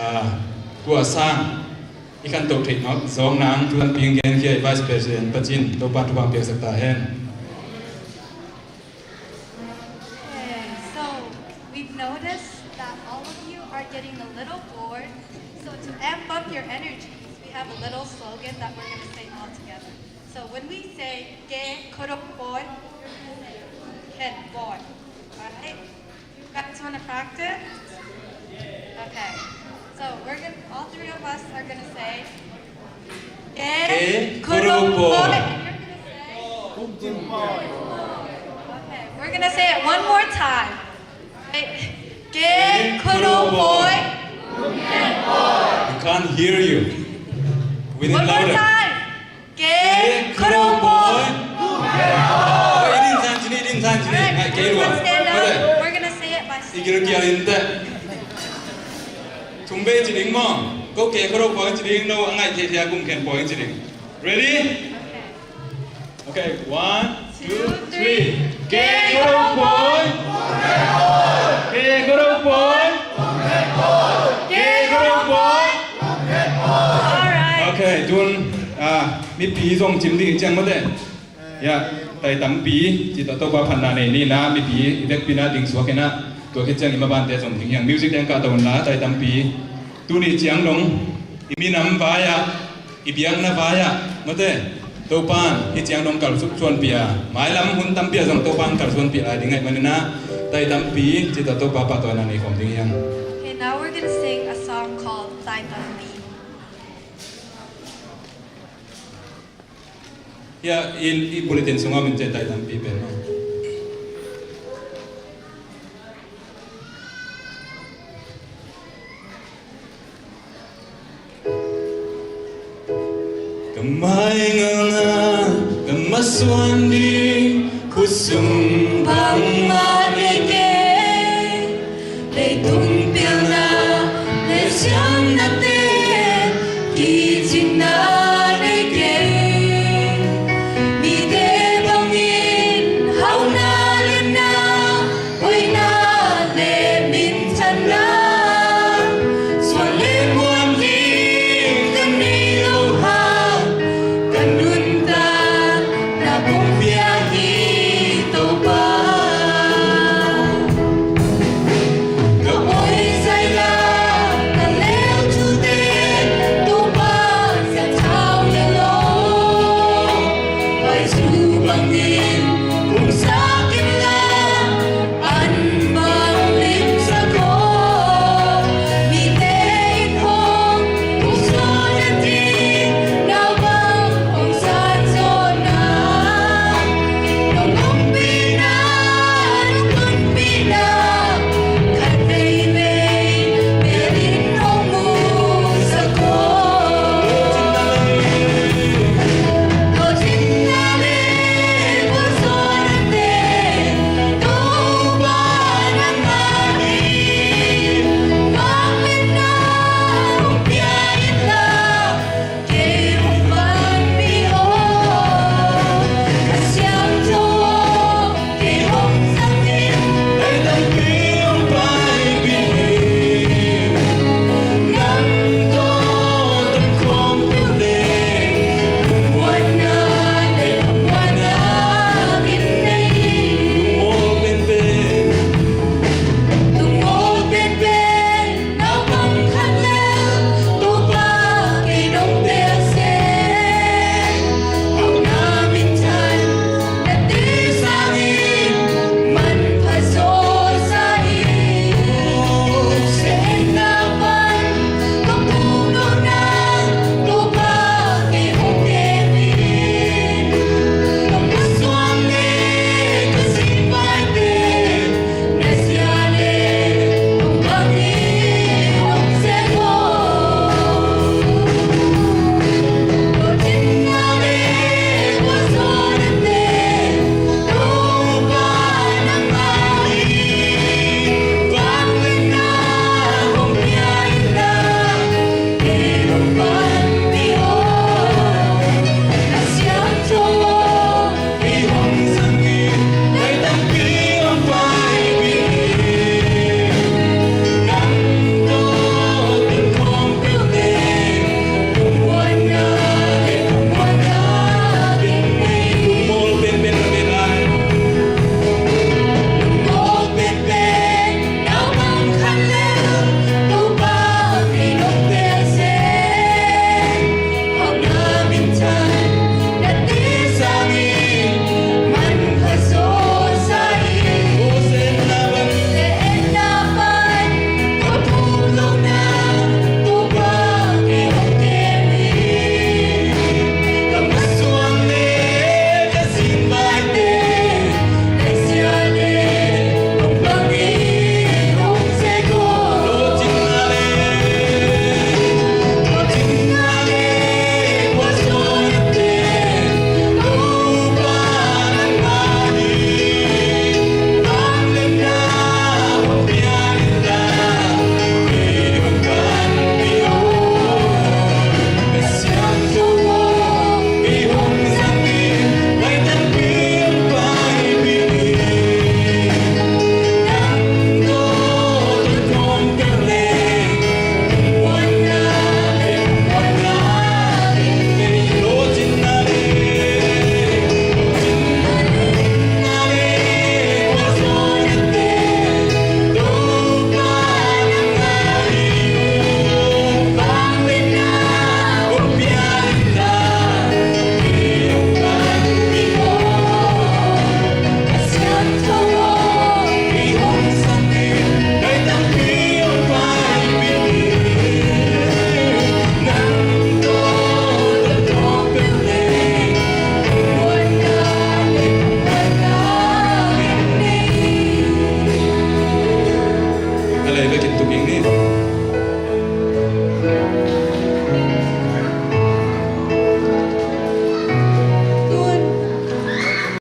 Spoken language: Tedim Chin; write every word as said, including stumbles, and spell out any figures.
Ah, tua sang i khantoh theih zawk nang thu tampi genkhia i Vice President Pa Cin, Topa thupha piaksak ta hen. Okay, so we've noticed that all of you are getting a little bored. So to amp up your energies, we have a little slogan that we're going to say all together. So when we say "Ke Khurup Pawi," you're going to say "Khen Pawi." All right? You guys want to practice? Okay. So we're gonna, all three of us are gonna say, "Ke Khurup Pawi." And you're gonna say, "Kum Cin Pawi." Okay, we're gonna say it one more time. Right? "Ke Khurup Pawi." We can't hear you. We need louder. One more time. "Ke Khurup Pawi." Oi, i din san cini, i din san cini. All right, everyone stand up. We're gonna say it by singing. I gilkial in teh. Thum vei ci ding maw. Ko "Ke Khurup Pawi" ci ding, no a ngaih thei thei a "Kum Khen Pawi" ci ding. Ready? Okay. Okay, one, two, three. "Ke Khurup Pawi. Ke Khurup Pawi. Ke Khurup Pawi." All right. Okay, tun, ah, mipi zong cim ding hi ciang mawte. Ya, tai tampi, ci tawh Topa phatna nei ni na, mipi i vekpi na ding suak hi na, tua khit ciang i mabante zong ding hiang. Music teng kah to un la, tai tampi. Tuni ciang dong i minam vai-ah, i biakna vai-ah mawte, Topan hih ciang dong kalsuanpih a, mailam hun tampi ah zong Topan kalsuanpih lai ding ahih manin ah, tai tampi ci tawh Topa pahtawina nei khawm ding hiang. Okay, now we're gonna sing a song called Tai Tampi. Hiah i, i bulletin sungah min ciah tai tampi pen maw. Ka mai ngalnga, ka masuan ding, khut sung bangmah nei kei. Leitung